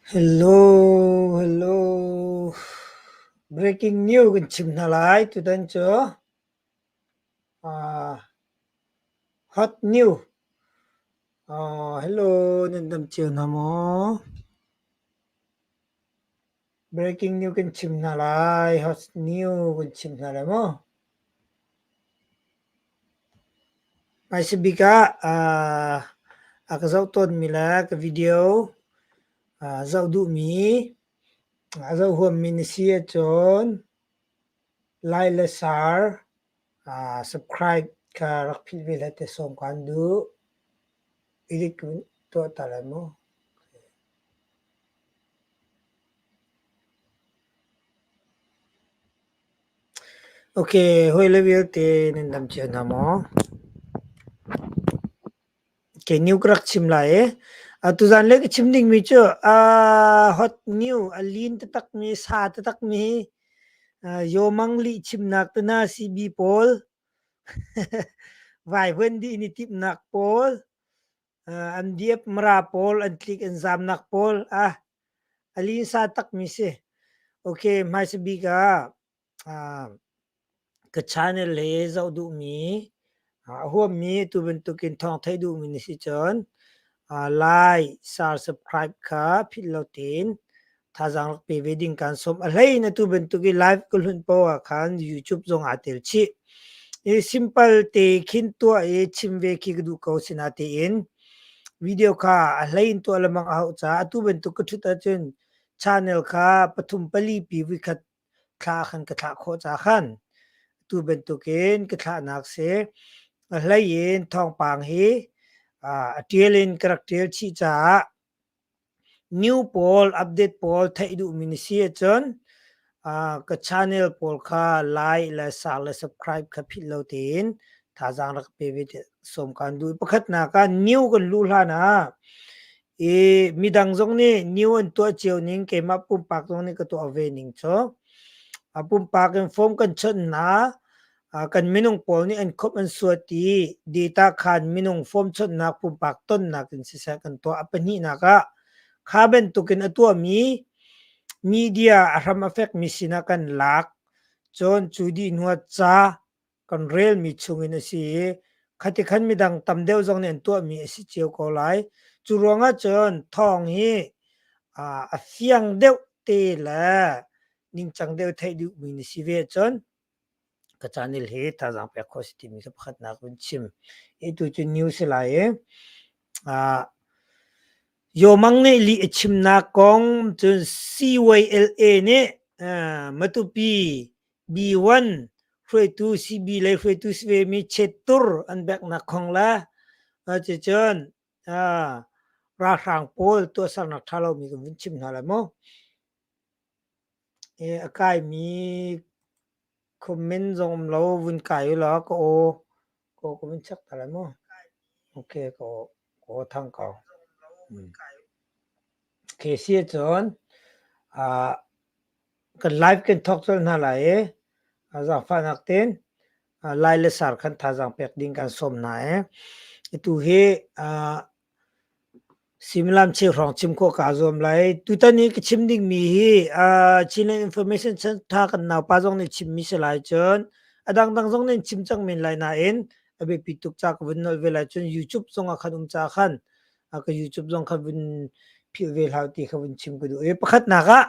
Hello, hello. Breaking news kan chim hna lai tutan cu. Uh, hot new. Uh, hello, nan dam cio hna maw? Breaking news kan chim hna lai. Hot new kan chim hna lai maw? Hmaisabik ah a ka zoh tawnmi le ka video zoh duhmi, a zoh huammi na si ahcun like le share, subscribe kha rak philh ve hlah tiah sawm kaan duh. Edit tuah ta lai mu. Ok, hawile vialte nan dam cio hna maw? Ok, new ka rak chim lai i. Tuzan le ka chim dingmi cu uh, hot new, a lin taktakmi, sa taktakmi, uh, yomang lih chimnak tana CB pawl, vaivuan dih ni timhnak pawl, uh, an diep mara pawl, an tlik an zamnak pawl, ah, a linsa takmi si. Ok, hmaisa bik ah uh, ka channel he zoh duhmi, a huammi tu bantukin thawng theih duhmi na si cun uh, like, share, subscribe kha philh lo tein thazaang rak pe ve ding kaan sawm. A hlei in atu bantuk i live ka hlunh paoh ah khan YouTube zong aa tel chih. I simple te khin tuah i chim ve khi ka duh ko sinatein video kha a hlei in tuah lengmang a hauh caah atu bantuk ka ṭhut ahcun channel kha pathum pali pi vuikhat thla khan ka thlah khawh ca khan atu bantukin ka thlahnak si. A hlei in thawngpang hi a ṭial in ka rak ṭial chih caah New pawl, update pawl theih duhmi na si ahcun ka channel pawl kha like le share le subscribe kha philh lo tein thazaang rak pe ve tiah sawm kaan duh. Pakhatnak ah new kan luh hlan ah i midang zong nih new an tuah cio ning keimah pumpak zong nih ka tuah ve ning cu pumpak in form kan chawnh hna. Kan minung pawl nih an khawmh an suat i data khan minung form chawnhnak pumpak tonnak in siseh kan tuah. A pahnihnak ah kha bantukin a tuahmi media a hram a fekmi sinah kan lak. Cun cu dih hnuah ca kan relmi chungin a si i khati khan midang tam deuh zong nih an tuahmi a si cio ko lai. Cu ruangah cun thawng hi a fiang deuh te le ningcang deuh theih duhmi na si ve ahcun Ka channel hi thazaang pek khawh a si timi kha pakhatnak vun chim. Hi tu cu news si lai i uh, Yomang nih lih a chimnak kong cun CYLA nih uh, Matupi B1 hruaitu CB lei hruaitu si ve mi Chettur an beknak kong le cucun uh, ralhrang pawl tuahsernak ṭha lomi kan vun chim hna lai mu. A kaimi comment zong um lo vun kai ulaw ka aw ka aw ka vun check ta lai mu. Okay ka aw ka aw thang ko. Okay si ahcun ah kan live kan thawk colh hna lai i zaangfahnak tein lai le sar khan thazaang pek ding kan sawm hna i atu hi ah Suimilam cheu hrawng chim khawh kaa zuam lai. Tutan i ka chim dingmi hi uh, Chinland Information Center kan naupa zong nih chimmi si lai cun a dangdang zong nih an chim cang men lai nain a biapi tuk ca ka vun nolh ve lai cun YouTube zong ah khan um ca khan ka YouTube zong kha vun philh ve hlah ti kha vun chim ka duh. I pakhatnak ah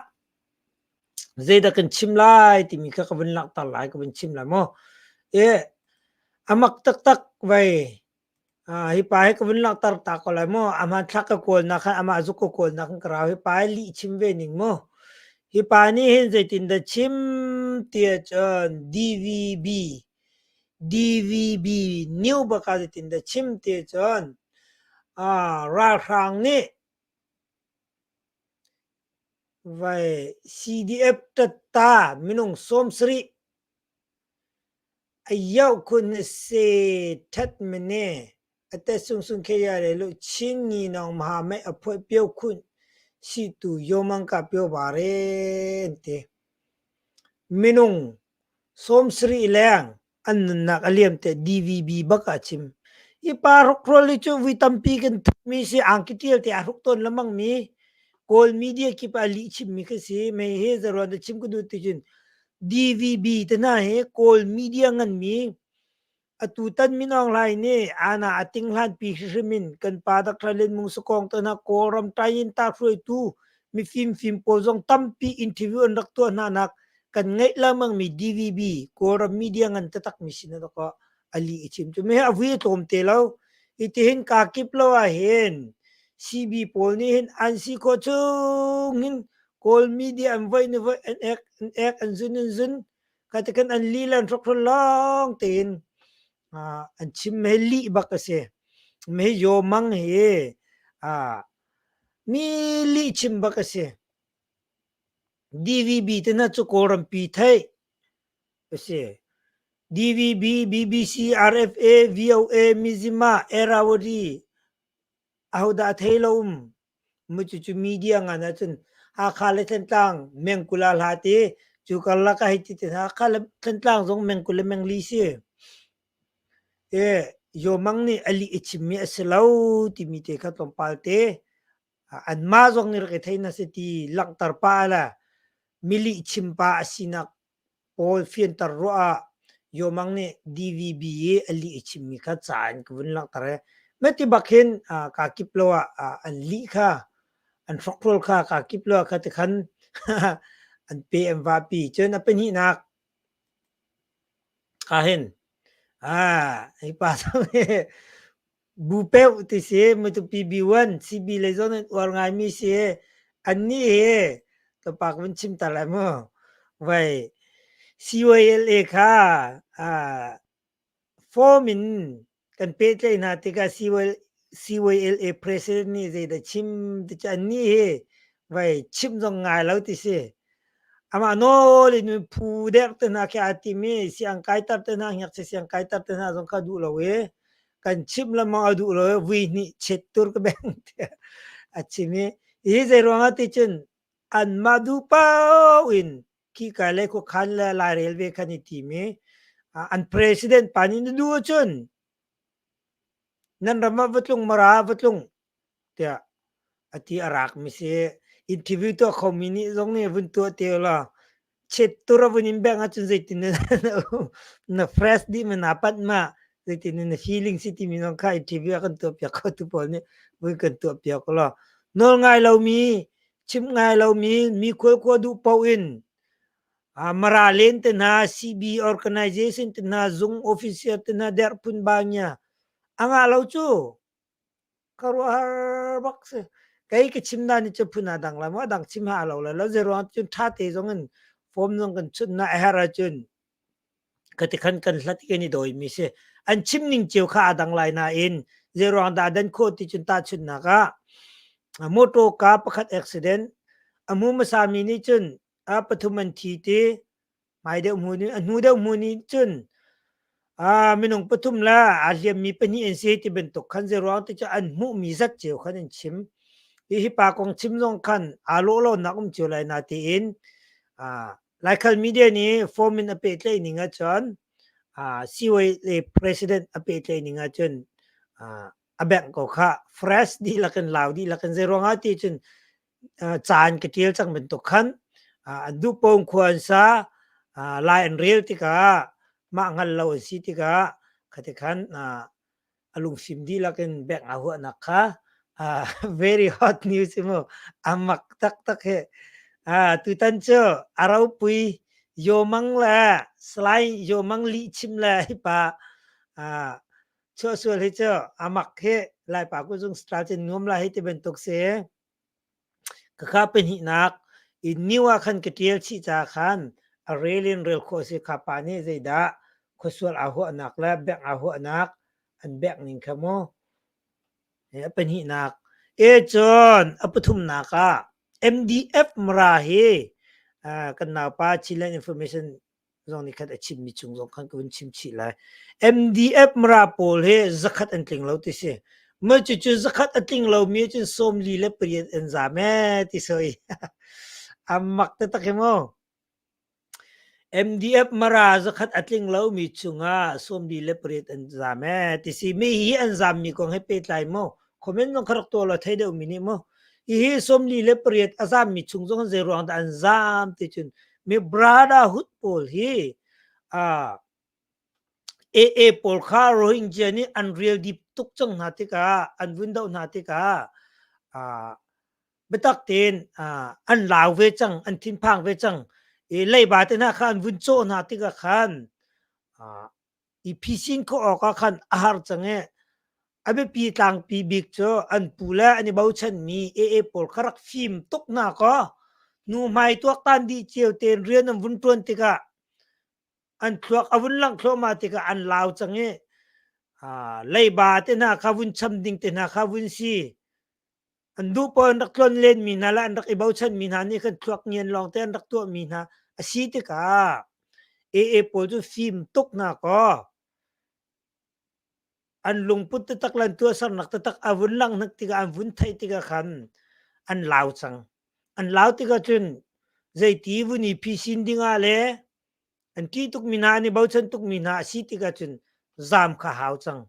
zeidah kan chim lai timi kha ka vun langhter lai ka vun chim lai maw. E amak taktak vai Hi pa hi ka vun langhter ta ko lai mu. A hmanthlak ka kawlnak khan amah zuk ka kawlnak khan ka rau. Hi pa hi lih chim ve ning mu. Hi pa nih hin zeitindah chim ti ahcun DVB DVB new bak ah zeitindah chim ti ahcun ralhrang nih vai CDF tatta minung 70 အသက်ဆုံးရှုံးခဲ့ရတယ်လို့ချင်းညီနောင်မဟာမိတ်အဖွဲ့ပြောခွင့်ရှိသူယောမန်ကပြောပါတယ်တဲ့ minung 70 leng an nunnak a liam te DVB bak a chim i pa hrokhrol hi cu vui tampi kan mi si angki tial te a hruk tawn lamang mi. Kawl media kip ah lih chimmi kha si. Mei he zaruan da chim ka duh ti cun DVB te hna hi Kawl media nganmi atutan Min Aung Hlaing nih ana a ting hlanpi hrimhrim in kan pa Dr. Lin Mung Sakong te hna Kawlram Tayin ta hruaitu mifimfim pawl zong tampi interview an rak tuah hna nak kan ngeih lengmang mi DVB Kawlram media ngan taktak mi sin ah dakaw ali i chim cu me a vui a tlawm te lo. Itihin kaa kip lo ah hin CB pawl nih hin an si khawh chung hin Kawl media an voi ni voi an ek an ek an zun an zun ka ti kan an li le an hrokhrol lawng tein an chim me lih bak a si. Me Yaw Mang hi mi lih chim bak a si. DVB te hna cu Kawlrampi theih a si. DVB, BBC, RFA, VOA, Mizzima, Irrawaddy ahodah a thei lo um. Mu cucu media ngan ahcun Hakha le Thantlang meng 20 ah hlat i cu karlak ah hei ti te hna Hakha le Thantlang zong meng 20 le meng li si. E Yaw Mang nih a lih a chimmi a si lo timi te kha tlawmpal te anmah zong nih rak i thei hna seh ti langhter pah le milih chim pa a sinak pawl fianter ruah ah Yaw Mang nih DVB i a lih a chimmi kha ca in ka vun langhter i mati bak hin kaa kip lo ah an lih kha an hrokhrol kha kaa kip lo ah kha ti khan an pe an vapi. Cun a pahnihnak ah hin hi pa zong hi Bupeuh ti si, Matupi B1, CB lei zawn an uar ngaimi si. Annih hi tlawmpa ka vun chim ta lai mu. Vai CYLA kha form in kan pehtlaih hna tikah CYLA president nih zeidah chim ti cu annih hi vai chimh zong ngai lo ti si. Amah nawl in phu derh te hna khi aa tim i siang kaiter te hna, ngakchia siang kaiter te hna zong kha duh lo i kan chimh lengmang a duh lo i vui hnih chet tur ka beng tiah a chim i hi zei ruangah ti cun anmah duh paoh in khika le khuakhan le lairel ve khan i tim i an president pa nih na duh ahcun nan ram ah va tlung mara va tlung tiah a ti a rak mi si. Interview tuah khomi nih zong nih vun tuah te law chet tur a vun in bengh ahcun zeitin na fresh dih ma na panh ma zeitin na feeling si timi zong kha interview a kan tuah piak kho tu pawl nih vun kan tuah piak law nawl ngai lomi chim ngai lomi mi khualkhua duh paoh in Mara len te hna CB organization te hna zung officer te hna derh phun ba nya anga lo cu Khuaruahhar bak si. Kei ka chim dan hi cu phun aa dang lai maw? A dang chim ha lo lai lo. Zeiruang cun ṭha te zong in form zong kan chunh na a herh ahcun khati khan kan hlat i kan i dawimi si. An chim ning cio kha aa dang lai nain zeiruang dah dan khawh ti cun tahchunhnak ah motor ka pakhat accident a hmu hmasa mi nih cun a pathum an thi ti hmai deuh hmu nih a hnu deuh hmu nih cun minung pathum le aa hliammi pahnih an si ti bantuk khan zeiruang ti cu an hmuhmi zat cio khan an chim. Hi hi pa kong chim zong khan aa lawh lonak um cio lai na tiin Laikhal media nih form in a pehtlaih ning ahcun CYA president a pehtlaih ning ahcun a bengh ko kha fresh dihlak in lau dihlak in zeiruang ah ti cun caan ka ṭial cang bantuk khan an duh paoh khua an sa lai an rel tikah mah hngal lo an si tikah khati khan a lungfim dihlak in bank aa huahnak kha very hot news i mu a mak taktak hi. Tutan cu a ropui Yomang le Salai Yomang lihchim le hi pa chuahsual hi cu a mak hi. Laipa kuzung style cun nuam lai hi ti bantuk si. Khakha pahnihnak i new ah khan ka ṭial chih caah khan a rel in rel khawh a si. Kha pa nih zeidah khuasual aa huahnak le bengh aa huahnak an bengh ning kha mu. A pahnihnak. E cun a pathumnak ah MDF Mara hi kan naupa Chinland Information zong nih khan a chimmi chung zong khan ka vun chim chih lai. MDF Mara pawl hi zakhat an tling lo ti si. Mah cucu zakhat a tling lomi cun 48 an zam ee ti soi. A mak taktak hi mu. MDF Mara zakhat a tling lomi chungah 48 an zam ee ti si. Mi hi an zammi kong he pehtlai mu. Comment zong kha rak tuah law thei deuhmi nih mu. Hihi 48 a zammi chung zong zei ruang dah an zam ti cun mi brotherhood pawl hi AA pawl kha Rohingya nih an rial dip tuk cang hna tikah an vun doh hna tikah biatak tein an lau ve cang, an thinphang ve cang. I leiba te hna kha an vun cawh hna tikah khan i phisin khawh awkah khan a har cang i a biapi tlangpi bik cu an pu le an i bochanmi AA pawl kha rak fim tuk hna kaw hnu hmai tuaktan dih cio tein rian an vun ṭuan tikah an thluak a vun langh thluahmah tikah an lau cang i leiba te hna kha vun cham ding te hna kha vun si. An duh paoh an rak tlon lenmi hna le an rak i bochanmi hna nih khan thluak ngian lawngte an rak tuahmi hna a si tikah AA pawl cu fim tuk hna kaw an lungput taktak le an tuahsernak taktak a vun langhnak tikah an vun theih tikah khan an lau cang. An lau tikah cun zeiti vun i phisin dingah le An ṭih tukmi hna, an i bochan tukmi hna a si tikah cun zaam kha hau cang.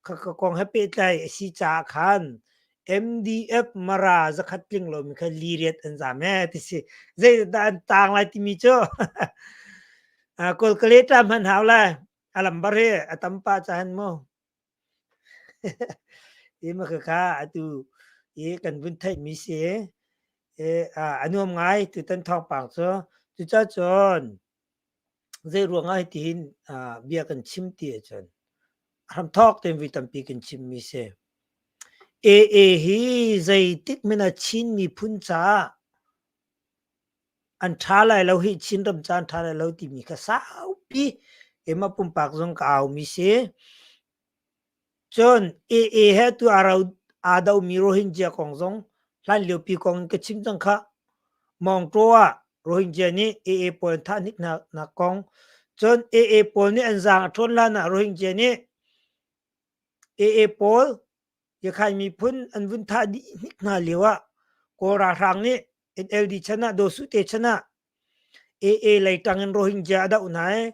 Khakha kong he pehtlai a si caah khan MDF Mara zakhat tling lomi kha liriat an zaam he ti si. Zeidah an taang lai timi cu Kawlkaleta hman hau lai. A lambar hi a tam pah cahan mu. Hi ma khakha atu i kan vun theihmi si. A nuam ngai tutan thawngpang cu. Cucacun zei ruangah hitihin bia kan chim ti ahcun hramthawk tein vui tampi kan chimmi si. AA hi zeitik hmanh ah Chin miphun caah an ṭha lai lo hi Chinram ca an ṭha lai lo timi kha saupi keimah pumpak zong ka aumi si. Cun AA he tu aa domi Rohingya kong zong hlanliopi kong in ka chim cang khah. Mawngtaw ah Rohingya nih AA pawl an thah hnik hna kong. Cun AA pawl nih an zaang a ṭhawn hlan ah Rohingya nih AA pawl Yakhai miphun an vun thah dih hnik hna lio ah Kawl ralhrang nih NLD chan ah Daw Suh te chan ah AA lei ṭang in Rohingya a doh hna i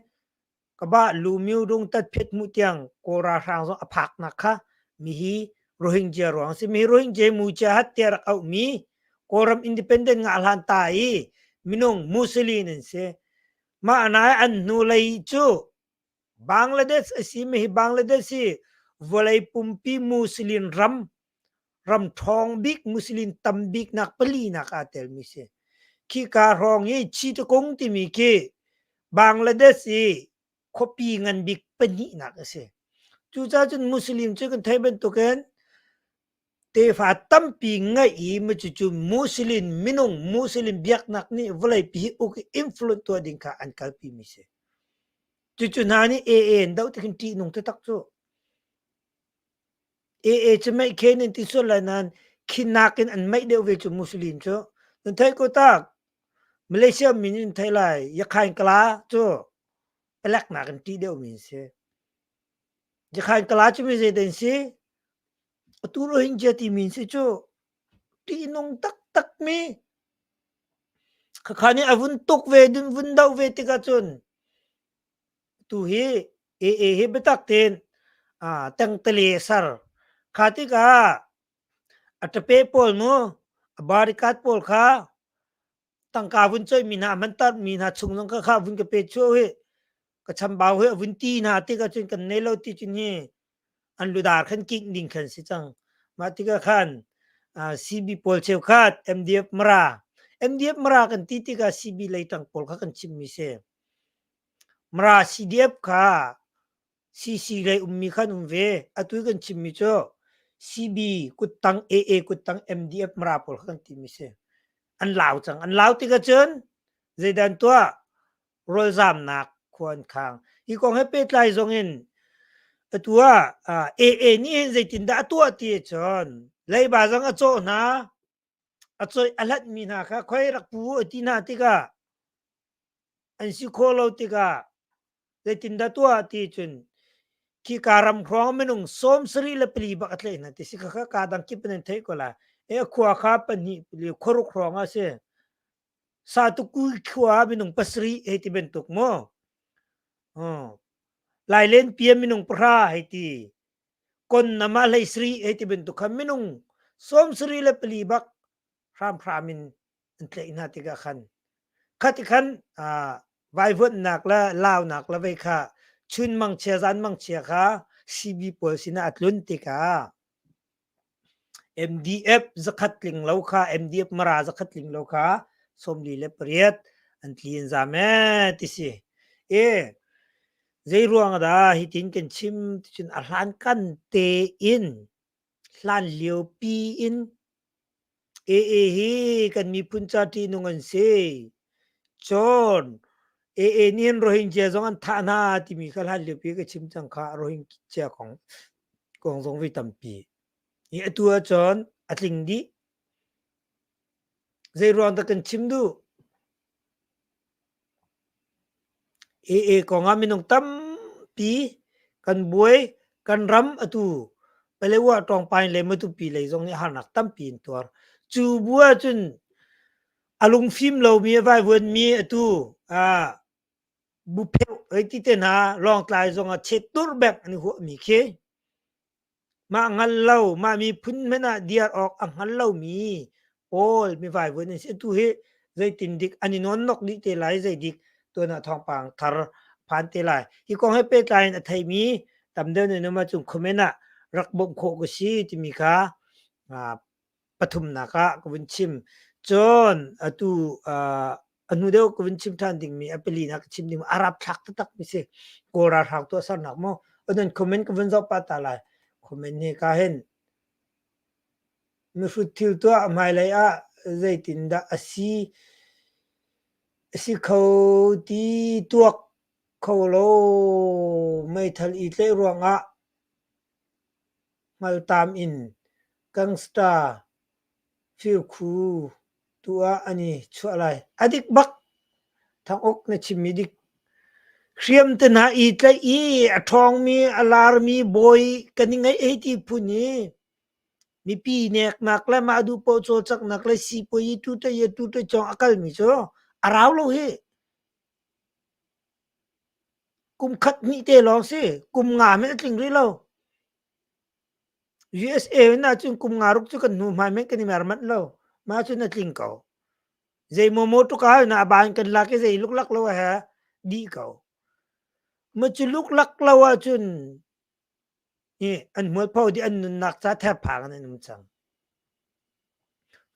Kabah Lumyu rung tatphiat hmuh tiang Kawl ralhrang zong a phaknak kha mihi Rohingya ruang a si. Mihi Rohingya Mujahat tiah rak auhmi Kawlram independent ngah hlan ta i minung Muslim an si. Mah nai an hnulei cu Bangladesh a si. Mihi Bangladesh hi vawlei pumpi Muslim ram ram ṭhawng bik Muslim tam biknak palinak aa telmi si. Khika hrawng i Chittagong timi khi Bangladesh i khuapi ngan bik pahnihnak a si. Cucaah cun Muslim cu kan theih bantukin tefa tampi ngeih i cucu Muslim minung Muslim biaknak nih vawleipi hi uk i influence tuah ding kha an kalpi mi si. Cucu hna nih AA an doh tikhin ṭihnung taktak cu. AA cu meih khen in ti sual lai nain khi nakin an meih deuh ve cu Muslim cu. Nan theih ko tak. Malaysia min in theih lai. Yakhain Kala cu palek nakin ṭih deuh mi an si. Yakhain Kala cu mi zeidah an si? Atu Rohingya timi an si cu ṭihnung taktak mi. Khakha nih a vun tuk ve, vun doh ve tikah cun Tu hi AA hi biatak tein tengtale a ser. Kha tikah a ṭape pawl mu, a bodyguard pawl kha tangka vun coihmi hna, a man tarmi hna chung zong kha kha vun ka pe chuah hi, ka chambau hi a vun ti hna tikah cun kan nei lo ti cun hi an ludar khan kingh ding khan si cang. Mah tikah khan CB pawl cheukhat MDF Mara, MDF Mara kan ti tikah CB lei ṭang pawl kha kan chimmi si. Mara CDF kha CC lei ummi kha an um ve. Atu i kan chimmi cu CB kuttang, AA kuttang, MDF Mara pawl kha kan timi si. An lau cang. An lau tik ahcun zeidah an tuah? Rawlzamnak khua an khang. Hi kong he pehtlai zong in atu ah AA nih hin zeitindah a tuah ti ahcun leiba zong a cawh hna, a coih a hlatmi hna kha khoi rak pu a ti hna tikah an si khawh lo tikah zeitindah tuah ti cun khika ram hrawng minung 74 bak a tlaih hna ti si kha ka dang kip in an theih ko lai. E khua kha pahnih pali khuaruk hrawng ah si Satukui khua minung pasarih hei ti bantuk mu. Lailen pia minung pahra hei ti kon nama hlei sari hei ti bantuk kha minung 74 bak. Hramhram in an tlaih hna tikah khan khati khan vaivuanhnak le launak le vei kha chun mangchia zan mangchia kha CB pawl sinah a tlun tikah MDF zakhat tling lo kha MDF Mara zakhat tling lo kha 48 an tli in zam ee ti si. E zei ruang dah hitin kan chim ticun a hlan kan tein hlan lio pi in AA hi kan miphun ca ṭihnung an si. Cun AA nih hin Rohingya zong an thah hna timi kha hlan liopi ka chim cang kha Rohingya kong kong zong voi tampi. Hi atu ahcun a tling dih. Zei ruang dah kan chim duh? AA kongah minung tampi kan buai, kan ram atu Palewa Tawngpain le Matupi lei zong nih harnak tampi in tuar. Cu bu ahcun a lungfim lomi a vaivuanmi atu ah bupheu hei ti te hna Lawngtlai zong ah chet tur bek an i huahmi khi Mah hngal lo, mah miphun hmanh ah diar awk a hngal lomi pawl mivaivuan an si. Atu hi zeitin dik an i nawnnok dih te lai, zeidik tuan ah thawngpang thar phan te lai. Hi kong he pehtlai in a theimi tam deuh nih numa cung comment ah rak bawmh khawh ka si timi kha pathumnak ah ka vun chim. Cun atu a hnu deuh ka vun chim ṭhan dingmi a palinak ka chim dingmi a rapthlak taktak mi si. Kawl ralhrang tuahsernak maw? Anan comment ka vun zoh pah ta lai. Comment hi ka hin mihrut thil tuah hmailei ah zeitindah a si a si kho ti tuak kho lo meithal i tlaih ruangah hngaltam in gangster firkhu tu ah an i chuah lai. A dik bak. Thanguk na chimmi dik. Hriam te hna i tlaih i a ṭhawngmi, a larmi bawi kan i ngeih hei ti phun i mipi neknak le mah duh paoh cawlcanghnak le sipuai i tu te tu te cawng a kalmi cu a rau lo hi. Kum khat hnih te lawng si. Kum nga men a tling rih lo. USA in ahcun kum nga ruk cu kan hnu hmai men kan i mer manh lo. Mah cun a tling ko. Zei maw maw tuk ah na ban kan lak i zei luklak lo he dih ko. Ma cu luklak lo ahcun hi an hmualpho dih an nunnak ca therphang in an um cang.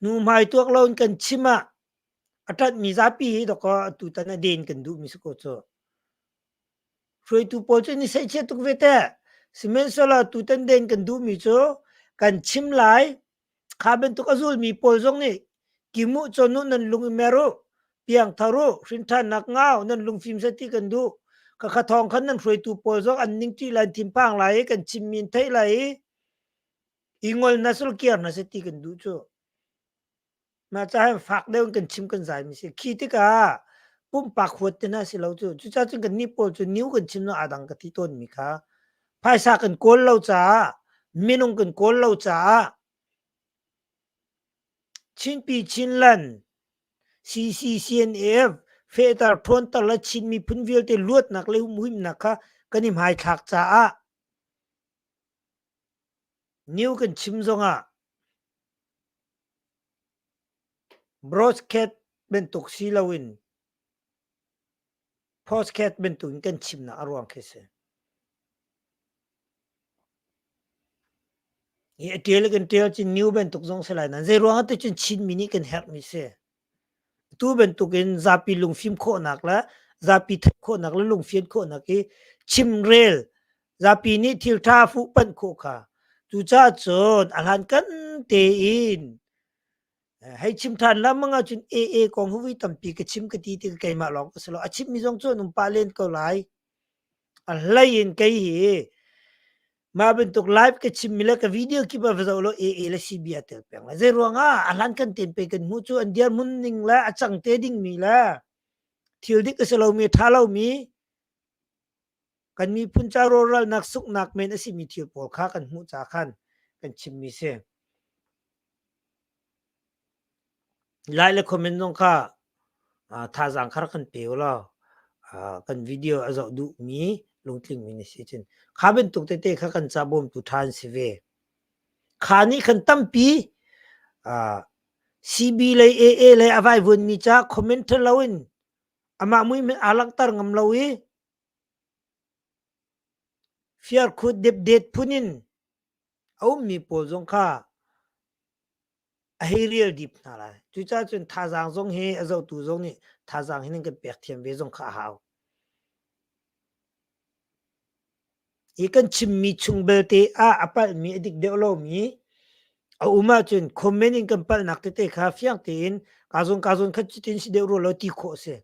Hnu hmai tuak lo in kan chim ah a ṭanhmi zapi hi dawkaw atutan a den kan duhmi si ko cu. Hruaitu pawl cu an i seihchiah tuk ve teh. Sihmanhsehlaw tutan den kan duhmi cu kan chim lai. Kha bantuk a zulmi pawl zong nih kim uh, cawn uh, nan lung i mer uh, piangthar uh, hrinṭhannak ngau, nan lungfim seh ti kan duh. Khakha thawng khan nan hruaitu pawl zong an ningṭi lai, an thinphang lai i kan chimmi an theih lai i i ngol hna seh law kiar hna seh ti kan duh cu. Mah ca hin fak deuh in kan chim kan zaimi si. Khi tikah pumpak huat te hna si lo cu. Cucaah cun kannih pawl cu new kan chim lo aa dang ka ti tawnmi kha. Phaisa kan kawl lo caah, minung kan kawl lo caah Chinpi Chinland CCCNAF fehter ṭhawnter le Chin miphun vialte luatnak le humhimnak kha kan i hmaithlak caah new kan chim zongah Broadcast bantuk si loin podcast bantuk in kan chimnak a ruang khi si. Hi a ṭial kan ṭial cun new bantuk zong si lai nain zei ruangah ti cun Chinmi nih kan herhmi si. Tu bantukin zapi lungfim khawhnak le zapi theih khawhnak le lungfian khawhnak hi chimrel zapi nih thil ṭha fuhpanh khawh kha. Cucaah cun a hlankan tein hei chim ṭhan lengmang ahcun AA kong hi vui tampi ka chim ka ti tikah keimah lawng ka si lo. A chimmi zong cu an um pah len ko lai. A hlei in kei hi mah bantuk live ka chimmi le ka video kip ah va zoh law AA le CB aa tel peng lai. Zei ruangah a hlan kan ten pe kan hmuh cu an dirhmun ning le a cang te dingmi le thil dik a si lomi a ṭha lomi kan miphun ca rawlralnak suknak men a simi thil pawl kha kan hmuh ca khan kan chimmi si. Lai le comment zong kha thazaang kha rak kan pe ulaw kan video a zoh duhmi lungtlingmi na si cun kha bantuk tete kha kan ca bawmtu ṭha an si ve. Kha nih khan tampi. CB lei AA lei a vaivuanmi caah comment ṭhalo in amah mui hmanh aa langhter ngam lo i fiarkhut depdet phun in a ummi pawl zong kha a hei rial dip hna lai. Cucaah cun thazaang zong hi a zohtu zong nih thazaang hi nan kan pek thiam ve zong kha a hau. Hi kan chimmi chung belte ah a palhmi a dik deuh lomi a um ahcun comment in kan palhnak tete kha fiang tein kaa zawn kaa zawn kha cutin si deuh rua lo ti khawh a si.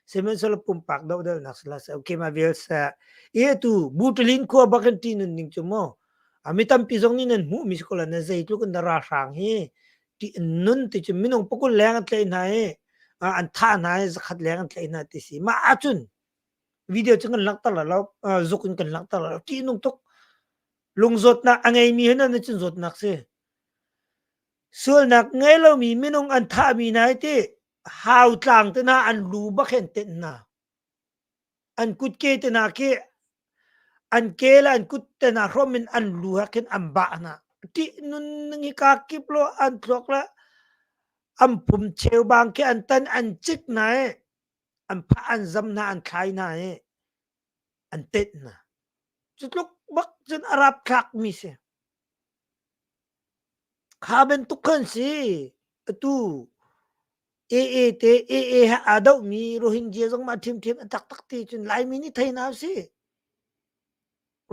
Sihmanhsehlaw pumpak dohdalnak si hlah seh. Okay ma vial seh. I atu Butalin khua bak in ṭih nun ning cu mu. A mi tampi zong nih nan hmuhmi si ko la na zeitluk in dah ralhrang hi ṭih an nun ti cu minung pakul leng an tlaih hna i an thah hna i zakhat leng an tlaih hna ti si. Mah ahcun video cu kan langhter la lo zuk in kan langhter la lo ṭih nung tuk lungzawtnak a ngeimi he nan cun zawtnak si sualnak ngei lomi minung an thahmi hna hi ti hau tlang te hna an lu bak hen tenh hna an kut ke te hna khi an ke le an kut te hna hrom in an lu ha khin an bah hna ṭih nun ning hi ka kip lo an thluak le an pum cheubang khi an tan an cik hna i an phah an zam hna an thlai hna i an tenh hna cu tluk bak cun a rapthlak mi si kha bantuk khan si atu AA te AA he aa dohmi Rohingya zong mah ṭhiamṭhiam a taktak ti cun Laimi nih thei hna usih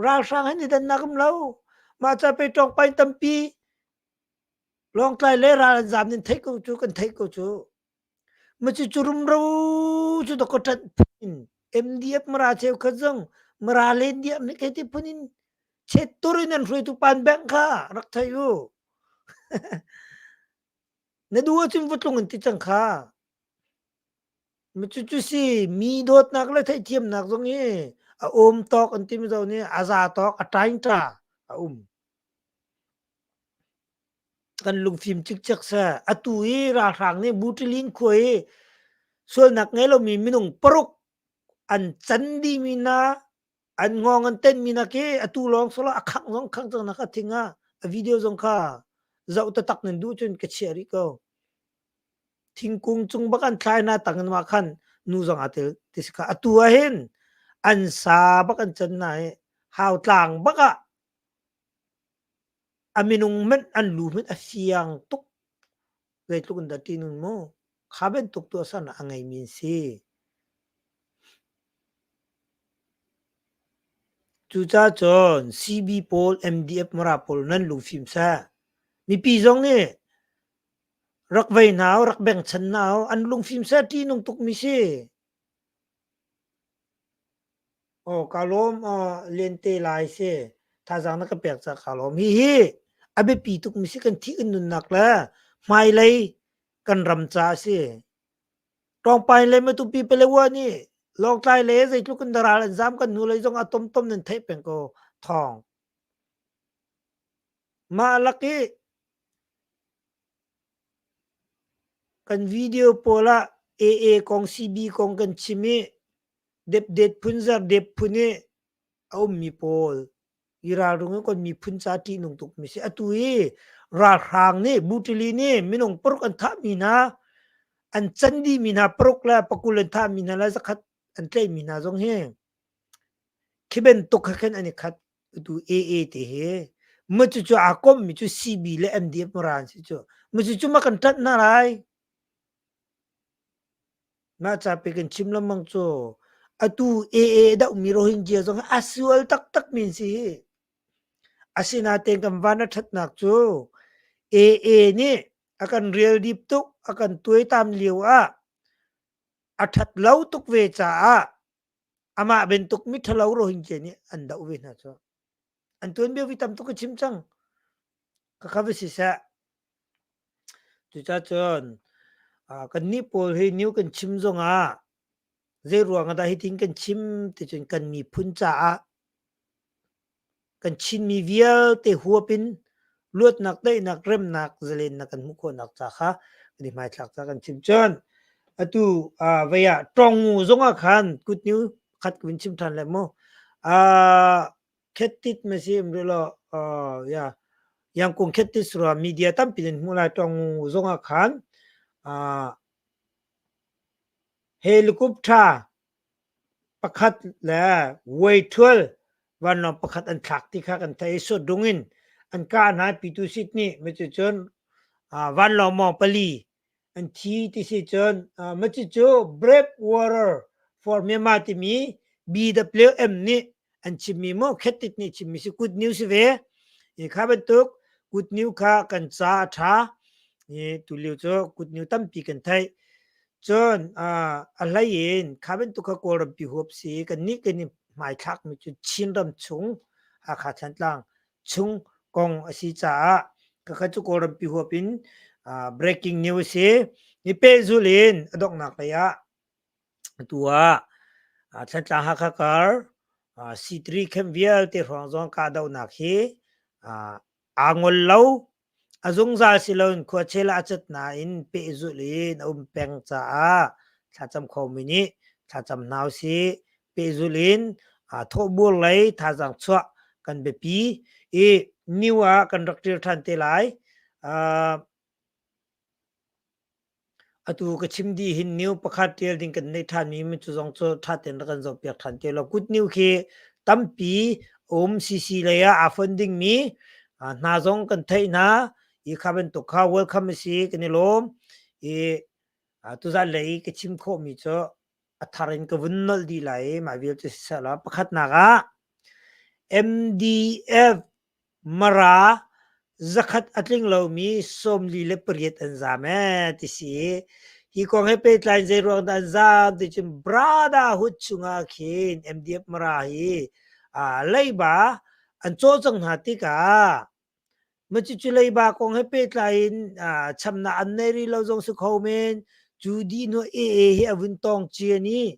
ralhrang he ni dannak um lo mah ca pe ṭawngpai tampi Lawngtlai le ral an zam nin theih ko cu kan theih ko cu Macucu rumro cu dawkaw ṭanh phun in MDF Mara cheukhat zong Mara len diam nih kei ti phun in chettur in an hruaitu pan bank kha rak thei u. Na duh ahcun va tlung in ti cang kha. Macucu si mi dawtnak le theihthiamnak zong hi a um tawk an timi zong nih a za tawk a ṭaingṭa a um. Kan lungfim cikcek seh. Atu i ralhrang nih Butilin khua i sualnak ngei lomi minung paruk an can dihmi hna, an ngawng an tenhmi hna khi atu lawng sawlaw a khangh zong khangh cang nak a thing ah a video zong kha zoh taktak nan duh cun ka chiah rih ko. Thingkung cung bak an thlai hna tang in mah khan nu zong aa tel ti si kha. Atu ah hin an sa bak an can hna i hautlang bak ah A minung hmanh an lu hmanh a fiang tuk. Zeitluk in dah ṭihnun mu. Kha bantuk tuahsernak a ngeimi an si. Cucaah cun CB pawl, MDF Mara pawl nan lungfim seh. Mipi zong nih rak vei hna u, rak bengchan hna u, an lungfim seh ṭihnung tukmi si. Aw kaa lawm lente lai si. Thazaang na ka pek caah kaa lawm. Hihi a biapi tukmi si kan thih kan nunnak le hmailei kan ram caah a si. Ṭawngpai le Matupi Palewa nih Lawngtlai le zeitluk in ral an zam kan hnulei zong ah tomtom nan theih peng ko thawng. Mah lak i Kan video pawl ah AA kong CB kong kan chim i depdet phun zardep phun i a ummi pawl i ralring in kan miphun ca ṭihnung tukmi si. Atu i ralhrang nih Butili nih minung paruk an thahmi hna, an can dihmi hna paruk le pakul an thahmi hna le zakhat an tlaihmi hna zong hi khi bantuk he khin an i khat. Atu AA te hi ma cucu aa kommi cu CB le MDF mara an si cu. Ma cucu ma kan ṭanh hna lai. Mah ca pe kan chim lengmang cu atu AA dohmi Rohingya zong hi a sual taktak mi an si hi. Asinain kan van a ṭhatnak cu AA nih a kan rial dip tuk, a kan tuaitam lio ah a ṭhat lo tuk ve caah amah bantuk miṭhalo Rohingya nih an doh ve hna cu. An tuanbia vi tam tuk ka chim cang. Khakha va siseh. Cucacun kannih pawl hi new kan chim zongah zei ruang ah dah hitin kan chim ticun kan miphun caah kan Chinmi vialte huap in luatnak, daihnak, remnak, zalennak kan hmuh khawhnak ca kha kan i hmaithlak ca kan chim. Cun atu vei ah Ṭongngu zongah khan kutniu khat ka vun chim ṭhan le mu. Khettit ma si um rih lo ya Yangkung khettit surah media tampi nan hmuh lai Ṭongngu zongah khan. Helicopter pakhat le Waithual vanlawng pakhat an thlak ti kha kan theih i sutdung in an kah hna. Pitu Sit nih cucun vanlawng mawng pali an thi ti si cun cucu Brave Warrior for Myanmar timi BWM nih an chimmi maw Khettit nih chimmi si good news si ve. Hi kha bantuk good news kha kan ca a ṭha. Hi tulio cu good news tampi kan theih. Cun a hlei in kha bantuk kha Kawlrampi huap si kannih kan i hmaithlakmi cu Chinram chung Hakha Thantlang chung kong a si caah khakha cu Kawlrampi huap in breaking news a si. Ni pehzul in a donghnak lei ah atu ah Thantlang Hakha kar C3 camp vialte hrawng zong kahdohnak hi aa ngol lo. A zungzal si loin khuachel ah a cat nain pehzulh in a um peng caah thlacam khomi nih thlacam hna usih. Pehzulh in thawhbur lei thazaang chuah kan biapi i new ah kan rak ṭil ṭhan te lai. Atu ka chim dih hin new pakhat ṭial ding kan neih ṭhanmi mi cu zong cu ṭha tein rak kan zohpiak ṭhan te law. Good new khi tampi um CC lei ah aa fon dingmi hna zong kan theih hna. I kha bantuk kha welcome a si kan i lawm. I tuzan lei i ka chim khawhmi cu a thar in ka vun nolh dih lai i mah vialte siseh law pakhatnak ah MDF Mara zakhat a tling lomi 48 an zaam ee ti si. Hi kong he pehtlai in zeiruang dah an zaam ti cun Brotherhood chungah khin MDF Mara hi leiba an caw cang hna tikah cucu leiba kong he pehtlai in chamnak an nei rih lo zong si kho men. Cu dih hnu AA hi a vun tawng cian i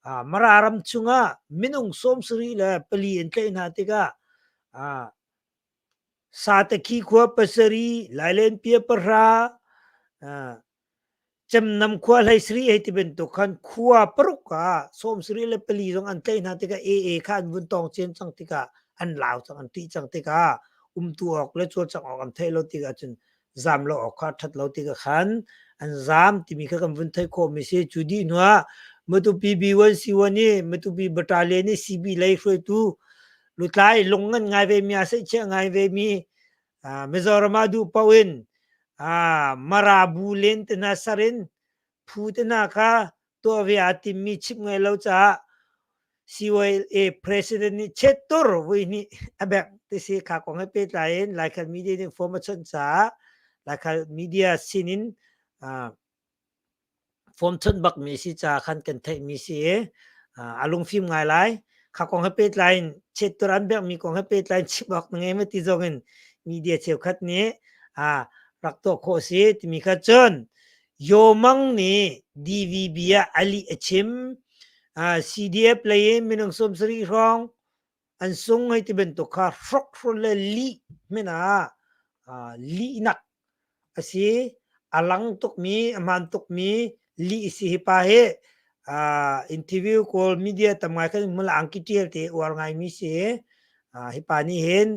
Mara ram chungah minung 74 an tlaih hna tikah Satakhi khua pasarih, Lailenpia pahra, Cemnam khua 17 hei ti bantuk khan khua paruk ah 74 zong an tlaih hna tikah AA kha an vun tawng cem cang tikah an lau cang, an ṭih cang tikah umtu awk le cawlcangh awk an theih lo tikah cun zam lo awk kha ṭhat lo tikah khan an zam timi kha kan vun theih khawhmi si. Cu dih hnuah Matupi B1C1 i Matupi Battalion i CB lei hruaitu lutlai lung ngan ngai ve mi a seihchiah ngai ve mi Mizoram ah duh paoh in Mara bu len te hna sar in phu te hna kha tuah ve aa timmi chimh ngai lo caah CYLA president nih chettur vui hnih a bengh ti si. Kha kong he pehtlai in Laikhal media nih form a chawnh caah Laikhal media sin in form chawnh bakmi si caah khan kan theihmi si i a lungfim ngai lai. Kha kong he pehtlai in chettur an benghmi kong he pehtlai in chim awk na ngei maw ti zong in media cheukhat nih rak tuah khawh si timi kha cun Yaw Mang nih DVB ah a lih a chim. CDF lei in minung 70 hrawng an sung hei ti bantuk kha hrokhrol le lih hmanh ah lihnak a si. A lang tukmi, a hmaan tukmi lih a si. Hi pa hi interview kawl media tam ngai khan hmul angki ṭial te uar ngaimi si. Hi pa nih hin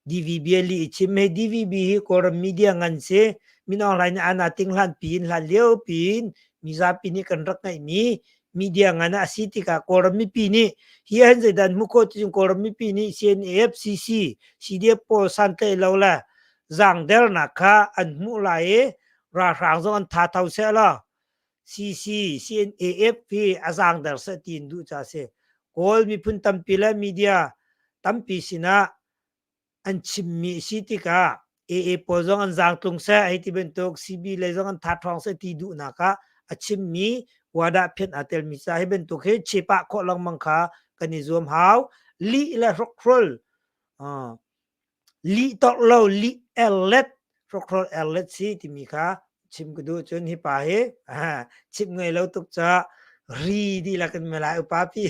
DVB a lih i chim. Hi DVB hi Kawlram media ngan si. Min Aung Hlaing nih ana ting hlan piin hlan lio piin mizapi nih kan rak ngeihmi media ngan ah a si tikah Kawlram mipi nih hi an zeidah an hmuh khawh ti cun Kawlram mipi nih CNAF, CC, CDF pawl santlaih lo le zaangdernak kha an hmuh lai i ralhrang zong an tha tho seh law CC, CNAF hi a zaangder seh ti in duh ca si. Kawl miphun tampi le media tampi sinah an chimmi a si tikah AA pawl zong an zaangtlung seh hei ti bantuk CB lei zong an tha ṭhawng seh ti duhnak ah a chimmi wadah phian aa telmi ca hi bantuk hi chepah khawh lengmang kha kan i zuam hau. Lih le hrokhrol lih torh lo lih erlet hrokhrol erlet si timi kha chim ka duh. Cun hi pa hi chim ngei lo tuk ca ri dihlak in malai upa pi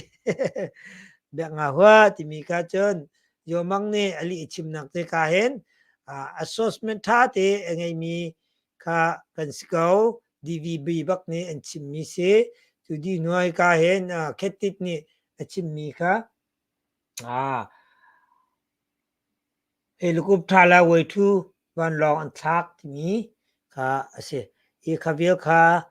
biak nga hua timi kha cun Yomang nih a lih chimnak te ka hin assessment tha te a ngeimi kha kan si ko. DVB bak nih an chimmi si. Cu di hnuai ka hin Khetit nih a chimmi kha Helicopter le way-thu vanlawng an thlak timi kha a si. I kha vial kha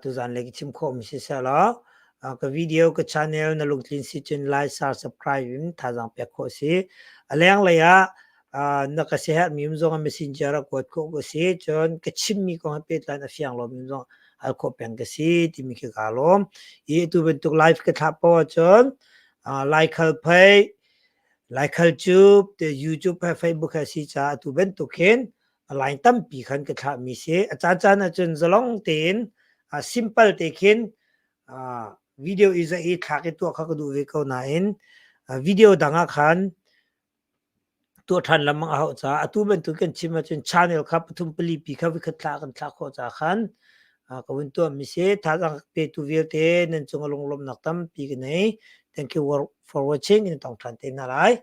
tuzan le ka chim khawhmi si seh law ka video ka channel na lungtlin si cun like, share, subscribe in thazaang pek khawh si. A lenglei ah na ka siaherhmi um zong ah messenger ah kuat khawh ka si. Cun ka chimmi kong he pehtlai in a fiang lomi um zong hal khawh peng ka si timi khi kaa lawm. I atu bantuk live ka thlah paoh ahcun Laikhal phei, Laikhal cu YouTube he Facebook he si caah atu bantuk hin line tampi khan ka thlahmi si. A caancaan ahcun zalong tein simple te khin video i zaih i thlak i tuah kha ka duh ve ko nain video dang ah khan tuah ṭhan lengmang a hauh caah atu bantuk kan chim ahcun channel kha pathum pali pi kha vikhat thlah kan thlah khawh caah khan ka vun tuahmi si. Thazaang petu vialte nan cung ah lunglawmhnak tampi ka nei. Thank you for watching. In tong ṭhan te hna lai.